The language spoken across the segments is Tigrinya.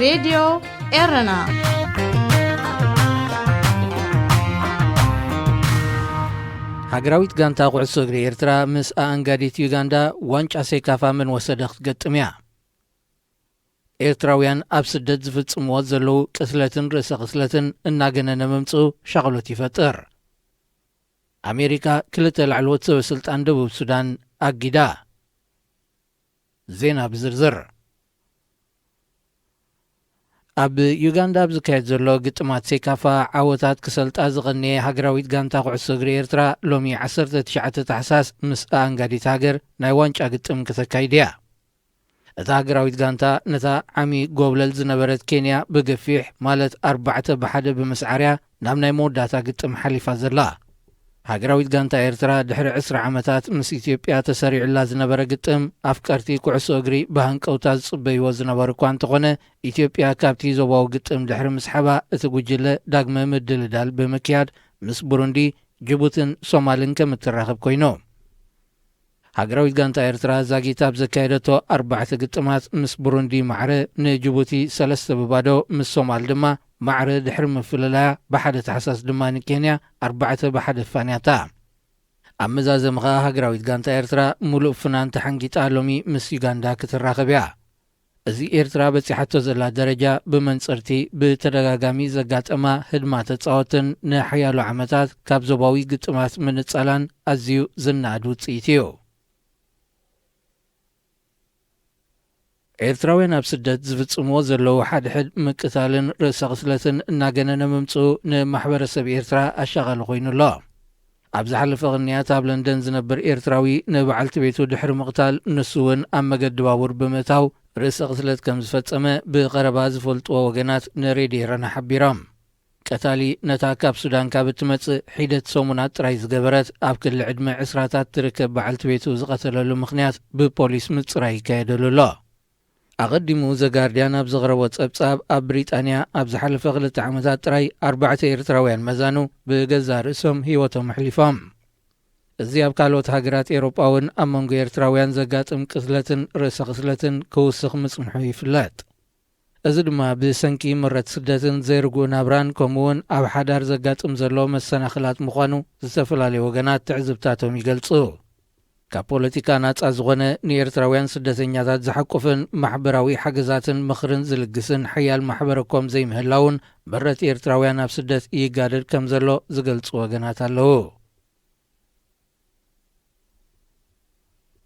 ሬድዮ ኤረና። ሃገራዊት ጋንታ ኩዕሶ እግሪ ኤርትራ ምስ ኣኣንጋዲት ዩጋንዳ ዋንጫ ሴካፋ መን ወሰደ ክትገጥም እያ። ኤርትራውያን ኣብ ስደት ዝፍጽምዎ ዘለዉ ቅትለትን ርእሰ ቅትለትን እናገነነ ምምጽኡ ሻቕሎት ይፈጥር። ኣሜሪካ ክልተ ላዕለዎት ሰበ ስልጣን ደቡብ ሱዳን ኣጊዳ። ዜና ብዝርዝር። ኣብ ዩጋንዳ ኣብ ዝካየድ ዘሎ ግጥማት ሴካፋ ዓወታት ክሰልጣ ዝቐነየ ሃገራዊት ጋንታ ኩዕሶ እግሪ ኤርትራ ሎሚ ዓሰርተ ትሽዓተ ታሕሳስ ምስ ኣኣንጋዲት ሃገር ናይ ዋንጫ ግጥም ክተካይድ እያ። እታ ሃገራዊት ጋንታ ነታ ዓሚ ጎብለል ዝነበረት ኬንያ ብገፊሕ ማለት ኣርባዕተ ብሓደ ብምስዓርያ ናብ ናይ መወዳእታ ግጥም ሓሊፋ ዘላ። ሃገራዊት ጋንታ ኤርትራ ድሕሪ ዕስራ ዓመታት ምስ ኢትዮጵያ ተሰሪዑላ ዝነበረ ግጥም ኣፍቀርቲ ኩዕሶ እግሪ ብሃንቀውታ ዝጽበይዎ ዝነበሩ እኳ እንተኾነ፣ ኢትዮጵያ ካብቲ ዞባዊ ግጥም ድሕሪ ምስሓባ እቲ ጉጅለ ዳግመ ምድልዳል ብምክያድ ምስ ቡሩንዲ፣ ጅቡትን ሶማልን ከም እትራኸብ ኮይኑ። ሃገራዊት ጋንታ ኤርትራ ዛጊት ኣብ ዘካየደቶ ኣርባዕተ ግጥማት ምስ ቡሩንዲ ማዕረ፣ ንጅቡቲ ሰለስተ ብባዶ፣ ምስ ሶማል ድማ ማዕረ ድሕሪ ምፍልላያ ብሓደ ታሕሳስ ድማ ንኬንያ ኣርባዕተ ብሓደ ፋንያታ። ኣብ መዛዘሚ ኸኣ ሃገራዊት ጋንታ ኤርትራ ምሉእ ፍናን ተሓንጊጣ ሎሚ ምስ ዩጋንዳ ክትራኸብ እያ። እዚ ኤርትራ በጺሓቶ ዘላ ደረጃ ብመንጽርቲ ብተደጋጋሚ ዘጋጠማ ህድማ ተጻወትን ንሓያሎ ዓመታት ካብ ዞባዊ ግጥማት ምንጻላን ኣዝዩ ዝነኣድ ውጽኢት እዩ። ኤርትራውያን ኣብ ስደት ዝፍጽምዎ ዘለዉ ሓድሕድ ምቅታልን ርእሰ ቅትለትን እናገነነ ምምጽኡ ንማሕበረሰብ ኤርትራ ኣሻቓሊ ኮይኑ ኣሎ። ኣብ ዝሓለፈ ቅንያት ኣብ ለንደን ዝነብር ኤርትራዊ ንበዓልቲ ቤቱ ድሕሪ ምቕታል ንሱ እውን ኣብ መገዲ ባቡር ብምእታው ርእሰ ቅትለት ከም ዝፈጸመ ብቐረባ ዝፈልጥዎ ወገናት ንሬድዮ ኤረና ሓቢሮም። ቀታሊ ነታ ካብ ሱዳን ካብ እትመጽእ ሒደት ሰሙናት ጥራይ ዝገበረት ኣብ ክሊ ዕድመ ዕስራታት ትርከብ በዓልቲ ቤቱ ዝቐተለሉ ምኽንያት ብፖሊስ ምጽራይ ይካየደሉ ኣሎ። ኣቐዲሙ ዘጋርድያን ኣብ ዘቕረቦ ጸብጻብ ኣብ ብሪጣንያ ኣብ ዝሓለፈ ክልተ ዓመታት ጥራይ ኣርባዕተ ኤርትራውያን መዛኑ ብገዛእ ርእሶም ህይወቶም ኣሕሊፎም። እዚ ኣብ ካልኦት ሃገራት ኤውሮጳ እውን ኣብ መንጎ ኤርትራውያን ዘጋጥም ቅትለትን ርእሰ ቅትለትን ክውስኽ ምጽንሑ ይፍለጥ። እዚ ድማ ብሰንኪ ምረት ስደትን ዘይርጉእ ናብራን ከምኡውን ኣብ ሓዳር ዘጋጥም ዘሎ መሰናኽላት ምዃኑ ዝተፈላለዩ ወገናት ትዕዝብታቶም ይገልጹ። ካብ ፖለቲካ ናጻ ዝኾነ ንኤርትራውያን ስደተኛታት ዝሓቁፍን ማሕበራዊ ሓገዛትን ምኽርን ዝልግስን ሓያል ማሕበረ ኮም ዘይምህላውን ምረት ኤርትራውያን ኣብ ስደት ይጋደድ ከም ዘሎ ዝገልጹ ወገናት ኣለዉ።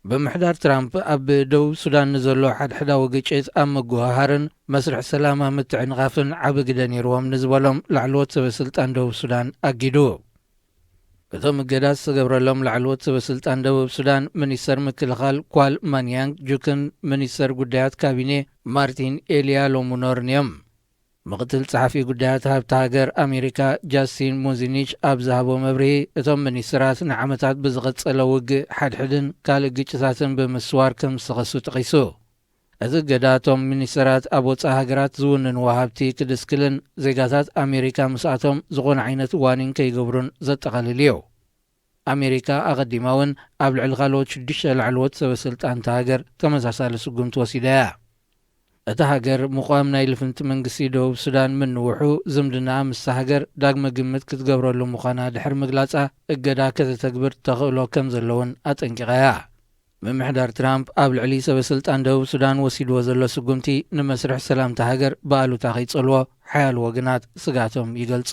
ብምሕዳር ትራምፕ ኣብ ደቡብ ሱዳን ንዘሎ ሓድሕዳዊ ግጭት ኣብ ምጉህሃርን መስርሕ ሰላም ኣብ ምትዕንቓፍን ዓቢ ግደ ነይርዎም ንዝበሎም ላዕለዎት ሰበ ስልጣን ደቡብ ሱዳን ኣጊዱ። እቶም እገዳ ዝተገብረሎም ላዕለዎት ሰበ ስልጣን ደቡብ ሱዳን ሚኒስተር ምክልኻል ኳል ማንያንግ ጁክን ሚኒስተር ጉዳያት ካቢኔ ማርቲን ኤልያ ሎሙኖርን እዮም። ምክትል ጸሓፊ ጉዳያት ሃብቲ ሃገር ኣሜሪካ ጃስቲን ሙዚኒች ኣብ ዝሃቦ መብርሂ፣ እቶም ሚኒስተራት ንዓመታት ብዝቐጸለ ውግእ ሓድሕድን ካልእ ግጭታትን ብምስዋር ከም ዝተኸሱ ጠቒሱ። እዚ እገዳ እቶም ሚኒስተራት ኣብ ወጻኢ ሃገራት ዝውንንዎ ሃብቲ ክድስክልን ዜጋታት ኣሜሪካ ምስኣቶም ዝኾነ ዓይነት ዋኒን ከይገብሩን ዘጠቓልል እዩ። ኣሜሪካ ኣቐዲማ እውን ኣብ ልዕሊ ካልኦት ሽዱሽተ ላዕለዎት ሰበ ስልጣን እታ ሃገር ተመሳሳሊ ስጉምቲ ወሲዳ እያ። እታ ሃገር ምቋም ናይ ልፍንቲ መንግስቲ ደቡብ ሱዳን ምንውሑ ዝምድናኣ ምስታ ሃገር ዳግመ ግምት ክትገብረሉ ምዃና ድሕሪ ምግላጻ እገዳ ከተተግብር ተኽእሎ ከም ዘሎ እውን ኣጠንቂቓ እያ። ምምሕዳር ትራምፕ ኣብ ልዕሊ ሰበ ስልጣን ደቡብ ሱዳን ወሲድዎ ዘሎ ስጉምቲ ንመስርሕ ሰላምታ ሃገር ብኣሉታ ከይጸልዎ ሓያል ወገናት ስጋቶም ይገልጹ።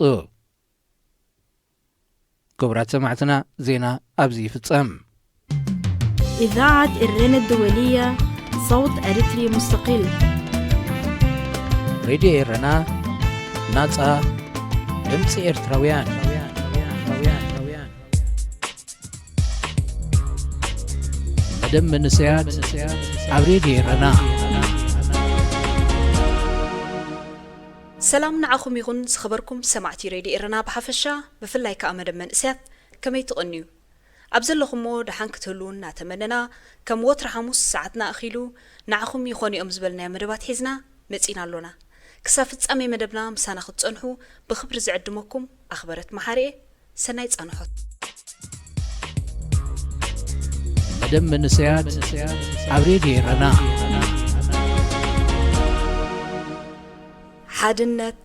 ክቡራት ሰማዕትና፣ ዜና ኣብዚ ይፍጸም። إذاعة إرنا الدولية، صوت أريتري مستقل. ሬድዮ ኤረና፣ ናጻ ድምጺ ኤርትራውያን። መደብ መንእሰያት ኣብ ሬድዮ ኤረና። ሰላም ንዓኹም ይኹን ዝኸበርኩም ሰማዕቲ ሬድዮ ኤረና ብሓፈሻ፣ ብፍላይ ከኣ መደብ መንእሰያት ከመይ ትቕንዩ? ኣብ ዘለኹሞ ደሓን ክትህልዉ እናተመነና፣ ከም ወትሪ ሓሙስ ሰዓትና ኣኺሉ ንዓኹም ይኾኑ እዮም ዝበልናዮ መደባት ሒዝና መጺና ኣሎና። ክሳብ ፍጻሜ መደብና ምሳና ክትጸንሑ ብኽብሪ ዝዕድመኩም ኣኽበረት መሓርኤ። ሰናይ ጻንሖት። መደብ መንእሰያት ኣብ ሬድዮ ኤረና። ኣድነት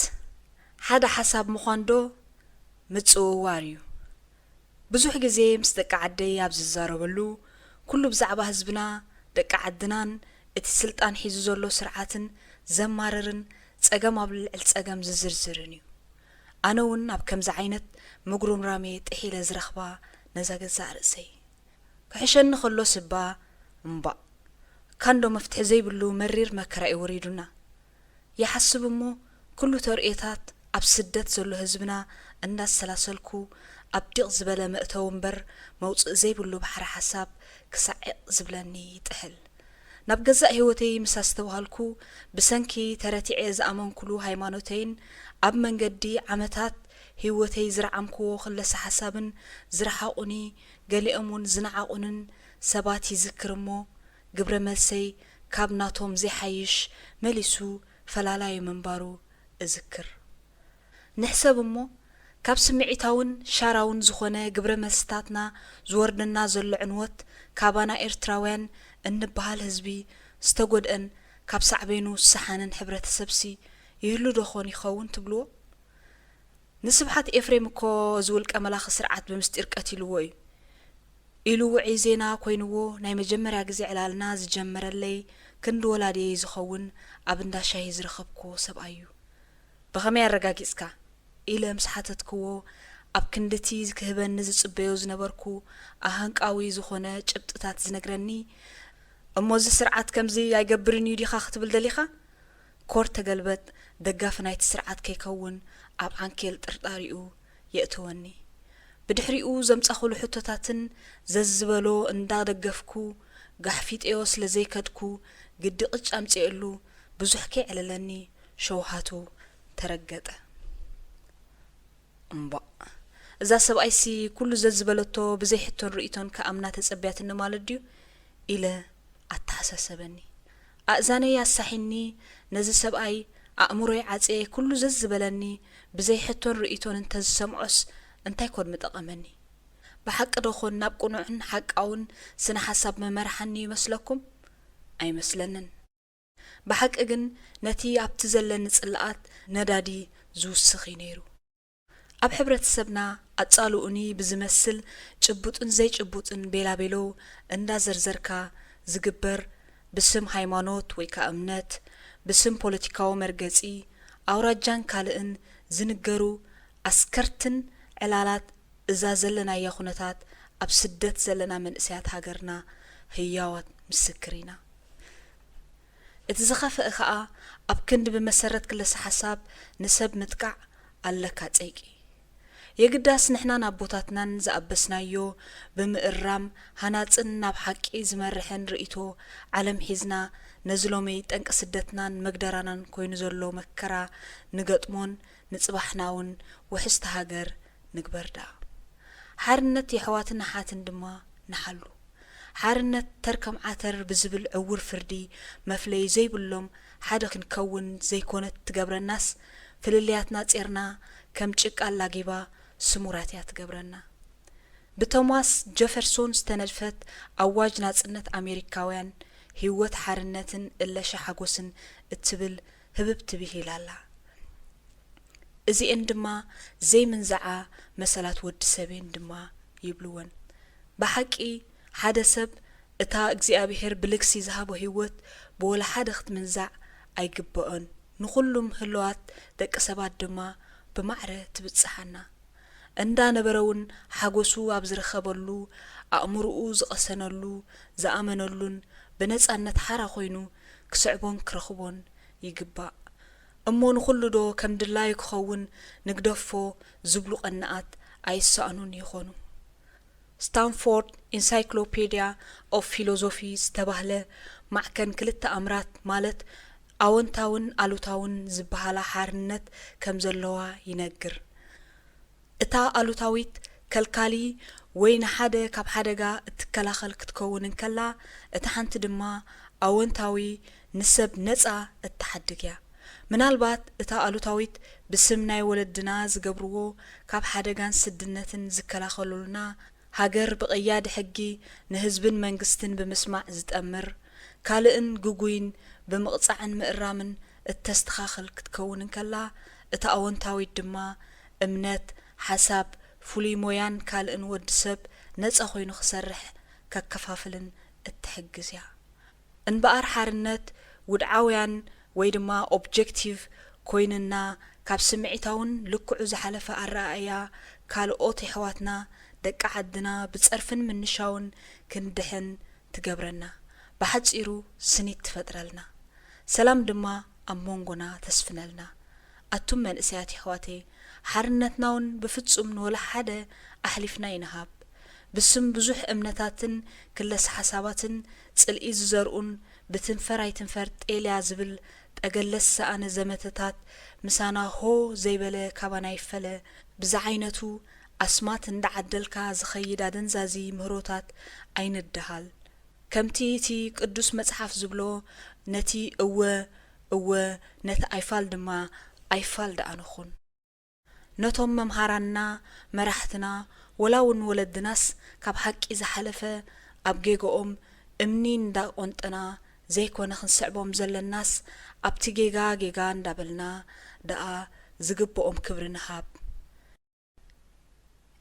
ሓደ ሓሳብ ምዃን ዶ ምጽውዋር እዩ? ብዙሕ ግዜ ምስ ደቂ ዓደይ ኣብ ዝዛረበሉ፣ ኩሉ ብዛዕባ ህዝብና፣ ደቂ ዓድናን እቲ ስልጣን ሒዙ ዘሎ ስርዓትን ዘማርርን ጸገም ኣብ ልዕሊ ጸገም ዝዝርዝርን እዩ። ኣነ እውን ኣብ ከምዚ ዓይነት ምጉርምራም እየ ጥሒለ ዝረኽባ ነዛ ገዛእ ርእሰይ። ክሕሸኒ ከሎስ እባ እምባእ፣ ካንዶ መፍትሒ ዘይብሉ መሪር መከራ እዩ ወሪዱና። ይሓስብ እሞ፣ ኩሉ ተርእዮታት ኣብ ስደት ዘሎ ህዝብና እንዳሰላሰልኩ፣ ኣብ ዲቕ ዝበለ መእተዊ እምበር መውጽእ ዘይብሉ ባሕሪ ሓሳብ ክሳዕ ዒቕ ዝብለኒ ይጥሕል። ናብ ገዛእ ህይወተይ ምስ ኣስተብሃልኩ፣ ብሰንኪ ተረቲዐ ዝኣመንኩሉ ሃይማኖተይን ኣብ መንገዲ ዓመታት ህይወተይ ዝረዓምክዎ ክለሰ ሓሳብን ዝረሓቑኒ፣ ገሊኦም እውን ዝነዓቑንን ሰባት ይዝክር እሞ፣ ግብረ መልሰይ ካብ ናቶም ዘይሓይሽ መሊሱ ፈላላዩ ምንባሩ እዝክር። ንሕሰብ እሞ፣ ካብ ስምዒታውን ሻራውን ዝኾነ ግብረ መልስታትና ዝወርደና ዘሎ ዕንወት፣ ካባና ኤርትራውያን እንበሃል ህዝቢ ዝተጎድአን ካብ ሳዕቤኑ ዝሰሓነን ሕብረተሰብሲ ይህሉ ዶ ኾን ይኸውን ትብልዎ? ንስብሓት ኤፍሬም እኮ እዚ ውልቀ መላኺ ስርዓት ብምስጢር ቀቲልዎ እዩ ኢሉ ውዑይ ዜና ኮይንዎ ናይ መጀመርያ ግዜ ዕላልና ዝጀመረለይ ክንዲ ወላዲየይ ዝኸውን ኣብ እንዳ ሻሂ ዝረኸብክዎ ሰብኣይ እዩ። ብኸመይ ኣረጋጊጽካ? ኢለ ምስ ሓተትክዎ፣ ኣብ ክንድቲ ክህበኒ ዝጽበዮ ዝነበርኩ ኣሃንቃዊ ዝኾነ ጭብጥታት ዝነግረኒ፣ እሞ እዚ ስርዓት ከምዚ ኣይገብርን እዩ ዲኻ ክትብል ደሊኻ? ኮር ተገልበጥ ደጋፊ ናይቲ ስርዓት ከይከውን ኣብ ዓንኬል ጥርጣሪኡ የእትወኒ። ብድሕሪኡ ዘምጻኹሉ ሕቶታትን ዘዝበሎ እንዳደገፍኩ ጋሕፊጠዮ ስለ ዘይከድኩ ግዲ ቅጭ ኣምጺኤሉ ብዙሕ ከየዕለለኒ ሸውሃቱ ተረገጠ። እምቧእ፣ እዛ ሰብኣይሲ ኩሉ ዘዝበለቶ ብዘይ ሕቶን ርእይቶን ክኣምና ተጸብያትኒ ማለት ድዩ? ኢለ ኣተሓሳሰበኒ። ኣእዛነይ ኣሳሒኒ ነዚ ሰብኣይ ኣእምሮይ ዓጽየ ኩሉ ዘዝበለኒ ብዘይ ሕቶን ርእይቶን እንተዝሰምዖስ እንታይ ኮን ምጠቐመኒ? ብሓቂ ዶ ኾን ናብ ቅኑዕን ሓቃውን ስነ ሓሳብ ምመርሓኒ ይመስለኩም? ኣይመስለንን። ብሓቂ ግን ነቲ ኣብቲ ዘለኒ ጽልኣት ነዳዲ ዝውስኽ እዩ ነይሩ። ኣብ ሕብረተሰብና ኣጻልኡኒ ብዝመስል ጭቡጥን ዘይጭቡጥን ቤላቤሎ እንዳዘርዘርካ ዝግበር ብስም ሃይማኖት ወይ ከኣ እምነት፣ ብስም ፖለቲካዊ መርገጺ፣ ኣውራጃን ካልእን ዝንገሩ ኣስከርትን ዕላላት እዛ ዘለናያ ኩነታት ኣብ ስደት ዘለና መንእሰያት ሃገርና ህያዋት ምስክር ኢና። እቲ ዝኸፍአ ከኣ ኣብ ክንዲ ብመሰረት ክለሰ ሓሳብ ንሰብ ምጥቃዕ ኣለካ ጸይቂ። የግዳስ ንሕናን ኣቦታትናን ዝኣበስናዮ ብምእራም ሃናጽን ናብ ሓቂ ዝመርሕን ርእይቶ ዓለም ሒዝና ነዚ ሎሚ ጠንቂ ስደትናን መግደራናን ኮይኑ ዘሎ መከራ ንገጥሞን ንጽባሕና እውን ውሕስቲ ሃገር ንግበር ደኣ። ሓርነት የሕዋትን ኣሓትን ድማ ንሓሉ። ሓርነት ተር ከም ዓተር ብዝብል ዕውር ፍርዲ መፍለዪ ዘይብሎም ሓደ ክንከውን ዘይኮነት ትገብረናስ፣ ፍልልያትና ጼርና ከም ጭቃ ኣላጊባ ስሙራት እያ ትገብረና። ብቶማስ ጀፈርሶን ዝተነድፈት ኣዋጅ ናጽነት ኣሜሪካውያን፣ ህይወት ሓርነትን እለሸ ሓጎስን እትብል ህብብቲ ብሂል ኣላ። እዚኤን ድማ ዘይምንዛዓ መሰላት ወዲ ሰብ እየን ድማ ይብልወን። ብሓቂ ሓደ ሰብ እታ እግዚኣብሄር ብልግሲ ዝሃቦ ህይወት ብወላ ሓደ ክትምንዛዕ ኣይግበኦን። ንኹሉም ህልዋት ደቂ ሰባት ድማ ብማዕረ ትብጽሓና። እንዳ ነበረ እውን ሓጎሱ ኣብ ዝረኸበሉ፣ ኣእምሮኡ ዝቐሰነሉ፣ ዝኣመነሉን ብነጻነት ሓራ ኮይኑ ክስዕቦን ክረኽቦን ይግባእ። እሞ ንኹሉ ዶ ከም ድላዩ ክኸውን ንግደፎ ዝብሉ ቀናኣት ኣይሰኣኑን ይኾኑ። ስታንፎርድ ኢንሳይክሎፔድያ ኦፍ ፊሎዞፊ ዝተባህለ ማዕከን ክልተ ኣምራት ማለት ኣወንታውን ኣሉታውን ዝበሃላ ሓርነት ከም ዘለዋ ይነግር። እታ ኣሉታዊት ከልካሊ ወይ ንሓደ ካብ ሓደጋ እትከላኸል ክትከውን እንከላ፣ እታ ሓንቲ ድማ ኣወንታዊ ንሰብ ነጻ እትሓድግ እያ። ምናልባት እታ ኣሉታዊት ብስም ናይ ወለድና ዝገብርዎ ካብ ሓደጋን ስድነትን ዝከላኸሉልና፣ ሃገር ብቐያዲ ሕጊ ንህዝብን መንግስትን ብምስማዕ ዝጠምር፣ ካልእን ግጉይን ብምቕጻዕን ምእራምን እተስተኻኽል ክትከውን እንከላ፣ እታ ኣወንታዊት ድማ እምነት፣ ሓሳብ፣ ፍሉይ ሞያን ካልእን ወዲ ሰብ ነጻ ኮይኑ ክሰርሕ ከከፋፍልን እትሕግዝ እያ። እንበኣር ሓርነት ውድዓውያን ወይ ድማ ኦብጀክቲቭ ኮይንና ካብ ስምዒታውን ልክዑ ዝሓለፈ ኣረኣእያ ካልኦት የሕዋትና ደቂ ዓድና ብጸርፍን ምንሻውን ክንድሕን ትገብረና። ብሓጺሩ ስኒት ትፈጥረልና። ሰላም ድማ ኣብ መንጎና ተስፍነልና። ኣቱም መንእሰያት የሕዋተይ፣ ሓርነትናውን ብፍጹም ንወላ ሓደ ኣሕሊፍና ይንሃብ። ብስም ብዙሕ እምነታትን ክለስ ሓሳባትን ጽልኢ ዝዘርኡን ብትንፈር ኣይትንፈር ጤልያ ዝብል ጠገለስ ዝሰኣነ ዘመተታት ምሳና ሆ ዘይበለ ካባና ይፈለ ብዝዓይነቱ ኣስማት እንዳዓደልካ ዝኸይድ ኣደንዛዚ ምህሮታት ኣይንደሃል። ከምቲ እቲ ቅዱስ መጽሓፍ ዝብሎ ነቲ እወ እወ ነቲ ኣይፋል ድማ ኣይፋል ደኣ ንኹን። ነቶም መምሃራንና መራሕትና ወላ እውን ወለድናስ ካብ ሓቂ ዝሓለፈ ኣብ ጌግኦም እምኒ እንዳቆንጠና ዘይኮነ ክንስዕቦም ዘለናስ ኣብቲ ጌጋ ጌጋ እንዳበልና ደኣ ዝግብኦም ክብሪ ንሃብ።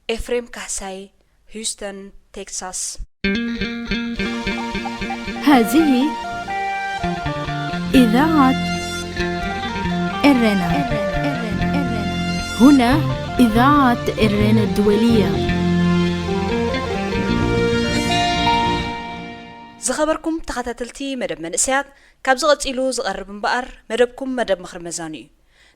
ኤፍሬም ካሕሳይ፣ ሂውስተን ቴክሳስ። هذه إذاعة إرنا. هنا إذاعة إرنا الدولية. ዝኸበርኩም ተኸታተልቲ መደብ መንእሰያት፣ ካብዚ ቀጺሉ ዝቐርብ እምበኣር መደብኩም መደብ ምኽሪ መዛኑ እዩ።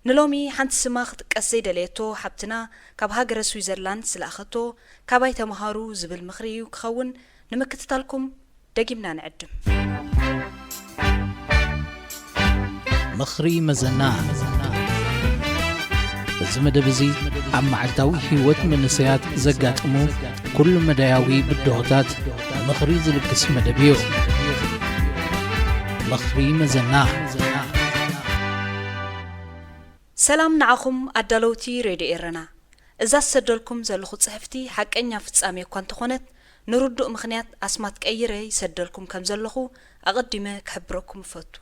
ንሎሚ ሓንቲ ስማ ክጥቀስ ዘይደለየቶ ሓብትና ካብ ሃገረ ስዊዘርላንድ ዝለኣኸቶ ካባይ ተምሃሩ ዝብል ምኽሪ እዩ ክኸውን። ንምክትታልኩም ደጊምና ንዕድም። ምኽሪ መዘና። እዚ መደብ እዚ ኣብ መዓልታዊ ህይወት መንእሰያት ዘጋጥሙ ኩሉ መዳያዊ ብድሆታት ምኽሪ ዝልግስ መደብ እዩ። ምኽሪ መዘና። ሰላም ንዓኹም ኣዳለውቲ ሬድዮ ኤረና። እዛ ዝሰደልኩም ዘለኹ ጽሕፍቲ ሓቀኛ ፍጻሜ እኳ እንተኾነት፣ ንርዱእ ምኽንያት ኣስማት ቀይረ ይሰደልኩም ከም ዘለኹ ኣቐዲመ ክሕብረኩም እፈቱ።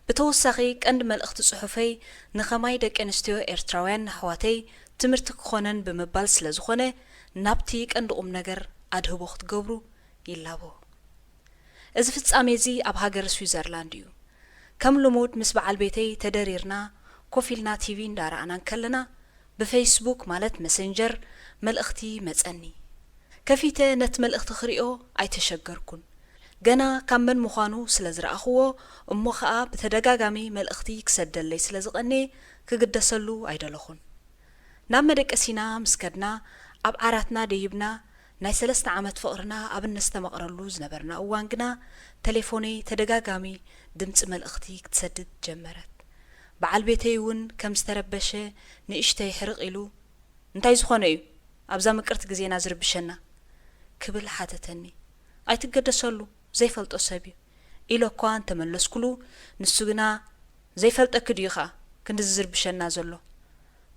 ብተወሳኺ ቀንዲ መልእኽቲ ጽሑፈይ ንኸማይ ደቂ ኣንስትዮ ኤርትራውያን ኣሕዋተይ ትምህርቲ ክኾነን ብምባል ስለ ዝኾነ፣ ናብቲ ቀንዲ ቁም ነገር ኣድህቦ ክትገብሩ ይላቦ። እዚ ፍጻሜ እዚ ኣብ ሃገረ ስዊዘርላንድ እዩ። ከም ልሙድ ምስ በዓል ቤተይ ተደሪርና ኮፍ ኢልና ቲቪ እንዳረኣና እንከለና፣ ብፌስቡክ ማለት መሰንጀር መልእኽቲ መጸኒ። ከፊተ ነቲ መልእኽቲ ክሪኦ ኣይተሸገርኩን። ገና ካብ መን ምዃኑ ስለ ዝረኣኽዎ፣ እሞ ኸኣ ብተደጋጋሚ መልእኽቲ ክሰደለይ ስለ ዝቐነየ ክግደሰሉ ኣይደለኹን። ናብ መደቀሲና ምስ ከድና፣ ኣብ ዓራትና ደይብና፣ ናይ ሰለስተ ዓመት ፍቕርና ኣብ እነስተማቕረሉ ዝነበርና እዋን ግና፣ ተሌፎነይ ተደጋጋሚ ድምጺ መልእኽቲ ክትሰድድ ጀመረት። በዓል ቤተይ እውን ከም ዝተረበሸ ንእሽተይ ሕርቕ ኢሉ፣ "እንታይ ዝኾነ እዩ ኣብዛ ምቅርቲ ግዜና ዝርብሸና?" ክብል ሓተተኒ። "ኣይትገደሰሉ፣ ዘይፈልጦ ሰብ እዩ" ኢለ እኳ እንተመለስኩሉ፣ ንሱ ግና፣ "ዘይፈልጠኪ ድዩ ኸኣ ክንድዚ ዝርብሸና ዘሎ?"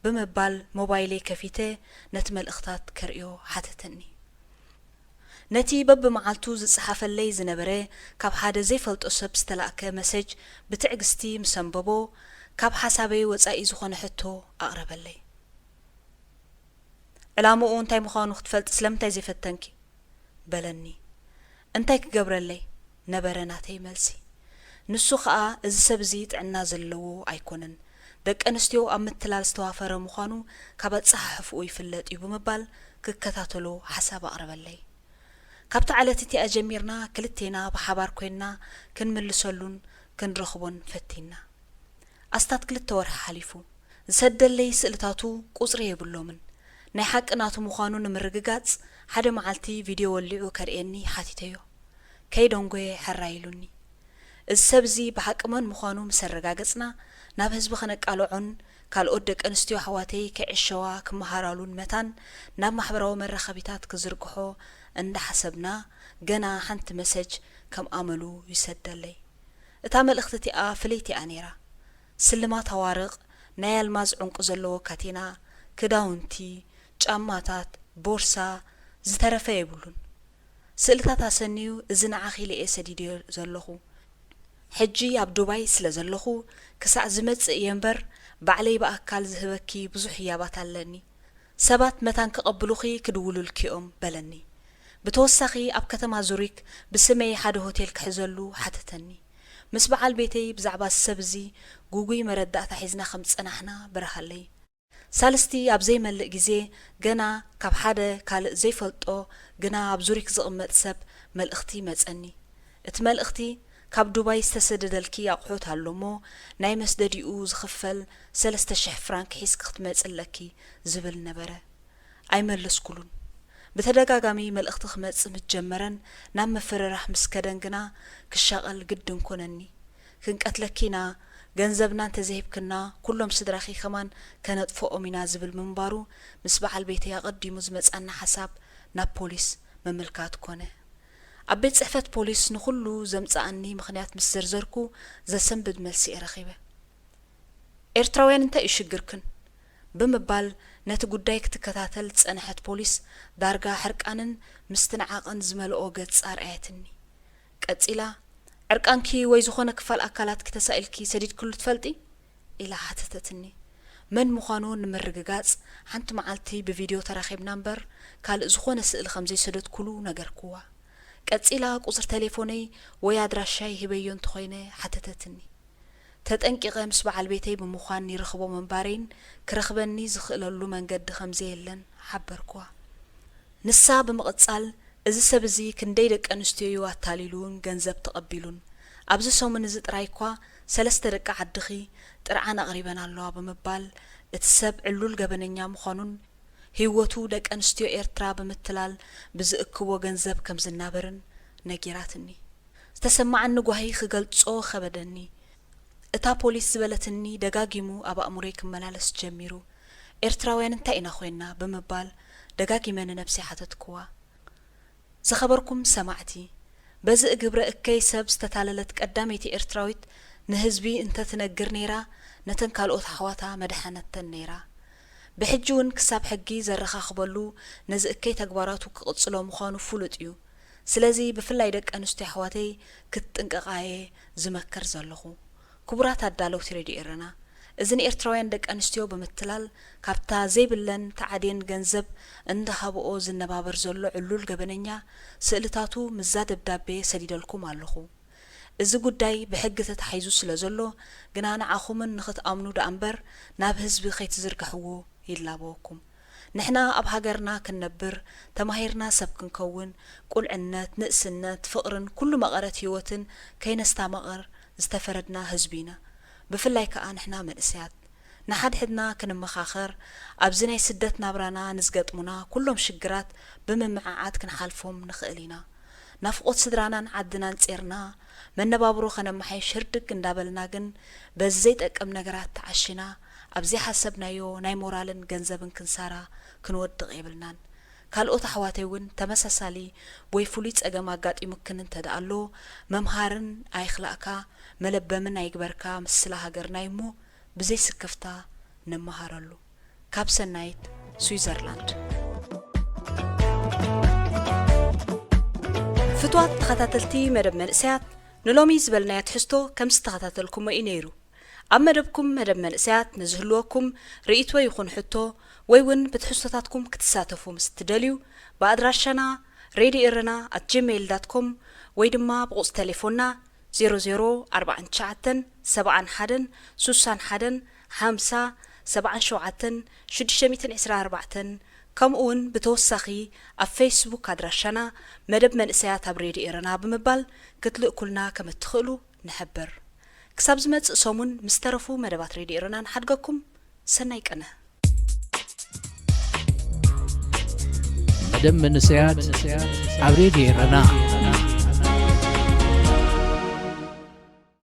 ብምባል ሞባይለይ ከፊተ ነቲ መልእኽታት ከርእዮ ሓተተኒ። ነቲ በብመዓልቱ ዝጸሓፈለይ ዝነበረ ካብ ሓደ ዘይፈልጦ ሰብ ዝተላእከ መሰጅ ብትዕግስቲ ምስ ኣንበቦ፣ ካብ ሓሳበይ ወጻኢ ዝኾነ ሕቶ ኣቕረበለይ። "ዕላምኡ እንታይ ምዃኑ ክትፈልጢ ስለምንታይ ዘይፈተንኪ?" በለኒ። "እንታይ ክገብረለይ?" ነበረ ናተይ መልሲ። ንሱ ኸኣ፣ "እዚ ሰብ እዚ ጥዕና ዘለዎ ኣይኮነን፣ ደቂ ኣንስትዮ ኣብ ምትላል ዝተዋፈረ ምዃኑ ካብ ኣጸሓሕፍኡ ይፍለጥ እዩ" ብምባል ክከታተሎ ሓሳብ ኣቕረበለይ። ካብታ ዕለት እቲኣ ጀሚርና ክልቴና ብሓባር ኮይንና ክንምልሰሉን ክንረኽቦን ፈቲንና። ኣስታት ክልተ ወርሒ ሓሊፉ። ዝሰደለይ ስእልታቱ ቁጽሪ የብሎምን። ናይ ሓቂ ናቱ ምዃኑ ንምርግጋጽ ሓደ መዓልቲ ቪድዮ ወሊዑ ከርእየኒ ሓቲተዮ። ከይደንጎየ ሕራይ ኢሉኒ። እዚ ሰብ እዚ ብሓቂ መን ምዃኑ ምስ ኣረጋገጽና፣ ናብ ህዝቢ ከነቃልዖን ካልኦት ደቂ ኣንስትዮ ኣሕዋተይ ክዕሸዋ ክመሃራሉን መታን ናብ ማሕበራዊ መራኸቢታት ክዝርግሖ እንዳሓሰብና፣ ገና ሓንቲ መሰጅ ከም ኣመሉ ይሰደለይ። እታ መልእኽቲ እቲኣ ፍልይቲ እያ ነይራ። ስልማት ኣዋርቕ፣ ናይ ኣልማዝ ዕንቁ ዘለዎ ካቴና፣ ክዳውንቲ፣ ጫማታት፣ ቦርሳ፣ ዝተረፈ የብሉን። ስእልታት ኣሰንዩ፣ "እዚ ንዓኺ ኢለ እየ ሰዲደዮ ዘለኹ። ሕጂ ኣብ ዱባይ ስለ ዘለኹ ክሳዕ ዝመጽእ እየ እምበር፣ ባዕለይ ብኣካል ዝህበኪ ብዙሕ ህያባት ኣለኒ። ሰባት መታን ክቐብሉኺ ክድውሉልኪ እዮም በለኒ። ብተወሳኺ ኣብ ከተማ ዙሪክ ብስመይ ሓደ ሆቴል ክሕዘሉ ሓተተኒ። ምስ በዓል ቤተይ ብዛዕባ እዚ ሰብ እዚ ግጉይ መረዳእታ ሒዝና ከም ዝጸናሕና በርሃለይ። ሳልስቲ ኣብ ዘይመልእ ግዜ ገና ካብ ሓደ ካልእ ዘይፈልጦ ግና ኣብ ዙሪክ ዝቕመጥ ሰብ መልእኽቲ መጸኒ። እቲ መልእኽቲ ካብ ዱባይ ዝተሰደደልኪ ኣቑሑት ኣሎ እሞ ናይ መስደዲኡ ዝኽፈል ሰለስተ ሽሕ ፍራንክ ሒዝኪ ክትመጺ ኣለኪ ዝብል ነበረ። ኣይመለስኩሉን። ብተደጋጋሚ መልእኽቲ ክመጽእ ምስ ጀመረን ናብ ምፍርራሕ ምስ ከደን ግና ክሻቐል ግድን ኮነኒ። ክንቀትለኪ ኢና፣ ገንዘብና እንተዘይሂብክና ኩሎም ስድራኺ ከማን ከነጥፍኦም ኢና ዝብል ምንባሩ ምስ በዓል ቤተይ ኣቐዲሙ ዝመጽኣና ሓሳብ ናብ ፖሊስ ምምልካት ኮነ። ኣብ ቤት ጽሕፈት ፖሊስ ንኹሉ ዘምጽኣኒ ምኽንያት ምስ ዘርዘርኩ ዘሰንብድ መልሲ እየ ረኺበ። ኤርትራውያን እንታይ እዩ ሽግርክን? ብምባል ነቲ ጉዳይ ክትከታተል ዝጸንሐት ፖሊስ ዳርጋ ሕርቃንን ምስትንዓቕን ዝመልኦ ገጽ ኣርኣየትኒ። ቀጺላ፣ ዕርቃንኪ ወይ ዝኾነ ክፋል ኣካላትኪ ተሳኢልኪ ሰዲድክሉ ትፈልጢ? ኢላ ሓተተትኒ። መን ምዃኑ ንምርግጋጽ ሓንቲ መዓልቲ ብቪድዮ ተራኺብና እምበር ካልእ ዝኾነ ስእሊ ከም ዘይሰደድኩሉ ነገርክዋ። ቀጺላ ቁጽሪ ተሌፎነይ ወይ ኣድራሻይ ሂበዮ እንተኾይነ ሓተተትኒ። ተጠንቂቐ ምስ በዓል ቤተይ ብምዃን ይረኽቦ ምንባረይን ክረኽበኒ ዝኽእለሉ መንገዲ ከም ዘየለን ሓበርክዋ። ንሳ ብምቕጻል፣ እዚ ሰብ እዚ ክንደይ ደቂ ኣንስትዮ እዩ ኣታሊሉን ገንዘብ ተቐቢሉን። ኣብዚ ሰሙን እዚ ጥራይ እኳ ሰለስተ ደቂ ዓድኺ ጥርዓን ኣቕሪበን ኣለዋ ብምባል፣ እቲ ሰብ ዕሉል ገበነኛ ምዃኑን ህይወቱ ደቂ ኣንስትዮ ኤርትራ ብምትላል ብዝእክቦ ገንዘብ ከም ዝናበርን ነጊራትኒ። ዝተሰማዓኒ ጓሂ ክገልጾ ከበደኒ። እታ ፖሊስ ዝበለትኒ ደጋጊሙ ኣብ ኣእምሮይ ክመላለስ ጀሚሩ። ኤርትራውያን እንታይ ኢና ኮይንና? ብምባል ደጋጊመ ንነብሰይ ሓተትክዋ። ዝኸበርኩም ሰማዕቲ፣ በዚ ግብረ እከይ ሰብ ዝተታለለት ቀዳመይቲ ኤርትራዊት ንህዝቢ እንተትነግር ነይራ፣ ነተን ካልኦት ኣሕዋታ መድሓነተን ነይራ። ብሕጂ እውን ክሳብ ሕጊ ዘረኻኽበሉ ነዚ እከይ ተግባራቱ ክቕጽሎ ምዃኑ ፍሉጥ እዩ። ስለዚ ብፍላይ ደቂ ኣንስትዮ ኣሕዋተይ ክትጥንቀቓ እየ ዝመክር ዘለኹ። ክቡራት ኣዳለውቲ ሬድዮ ኤረና፣ እዚ ንኤርትራውያን ደቂ ኣንስትዮ ብምትላል ካብታ ዘይብለን ተዓድየን ገንዘብ እንዳሃብኦ ዝነባበር ዘሎ ዕሉል ገበነኛ ስእልታቱ ምስዛ ደብዳቤ ሰዲደልኩም ኣለኹ። እዚ ጉዳይ ብሕጊ ተታሒዙ ስለ ዘሎ ግና ንዓኹምን ንኽትኣምኑ ደኣ እምበር ናብ ህዝቢ ከይትዝርግሕዎ ይላበወኩም። ንሕና ኣብ ሃገርና ክንነብር፣ ተማሂርና ሰብ ክንከውን፣ ቁልዕነት፣ ንእስነት፣ ፍቕርን ኩሉ መቐረት ህይወትን ከይነስታመቐር ዝተፈረድና ህዝቢ ኢና። ብፍላይ ከኣ ንሕና መንእሰያት። ንሓድሕድና ክንመኻኸር፣ ኣብዚ ናይ ስደት ናብራና ንዝገጥሙና ኩሎም ሽግራት ብምምዕዓት ክንሓልፎም ንኽእል ኢና። ናፍቖት ስድራናን ዓድናን ጼርና፣ መነባብሮ ከነመሓይሽ ህርድግ እንዳበልና ግን በዚ ዘይጠቅም ነገራት ተዓሺና፣ ኣብ ዘይሓሰብናዮ ናይ ሞራልን ገንዘብን ክንሳራ ክንወድቕ የብልናን። ካልኦት ኣሕዋተይ እውን ተመሳሳሊ ወይ ፍሉይ ጸገም ኣጋጢሙክን እንተ ደኣ ኣሎ፣ መምሃርን ኣይኽላእካ፣ መለበምን ኣይግበርካ፣ ምስላ ሃገርና እዩ እሞ ብዘይ ስክፍታ ንመሃረሉ። ካብ ሰናይት፣ ስዊዘርላንድ። ፍቱዋት ተኸታተልቲ መደብ መንእሰያት፣ ንሎሚ ዝበልናዮ ትሕዝቶ ከም ዝተኸታተልኩሞ እዩ ነይሩ። ኣብ መደብኩም መደብ መንእሰያት ንዝህልወኩም ርእይቶ ይኹን ሕቶ ወይ እውን ብትሕዝቶታትኩም ክትሳተፉ ምስ እትደልዩ ብኣድራሻና ሬድዮ ኤረና ኣት ጂሜይል ዳት ኮም ወይ ድማ ብቑጽሪ ተሌፎንና ዜሮ ዜሮ ኣርባዓን ትሽዓተን ሰብዓን ሓደን ሱሳን ሓደን ሓምሳ ሰብዓን ሸውዓተን ሽዱሽተ ሚእትን ዕስራን ኣርባዕተን ከምኡ እውን ብተወሳኺ ኣብ ፌስቡክ ኣድራሻና መደብ መንእሰያት ኣብ ሬድዮ ኤረና ብምባል ክትልእኩልና ከም እትኽእሉ ንሕብር። ክሳብ ዝመጽእ ሰሙን ምስ ተረፉ መደባት ሬድዮ ኤረና ንሓድገኩም። ሰናይ ቅነ። መደብ መንእሰያት ኣብ ሬድዮ ኤረና።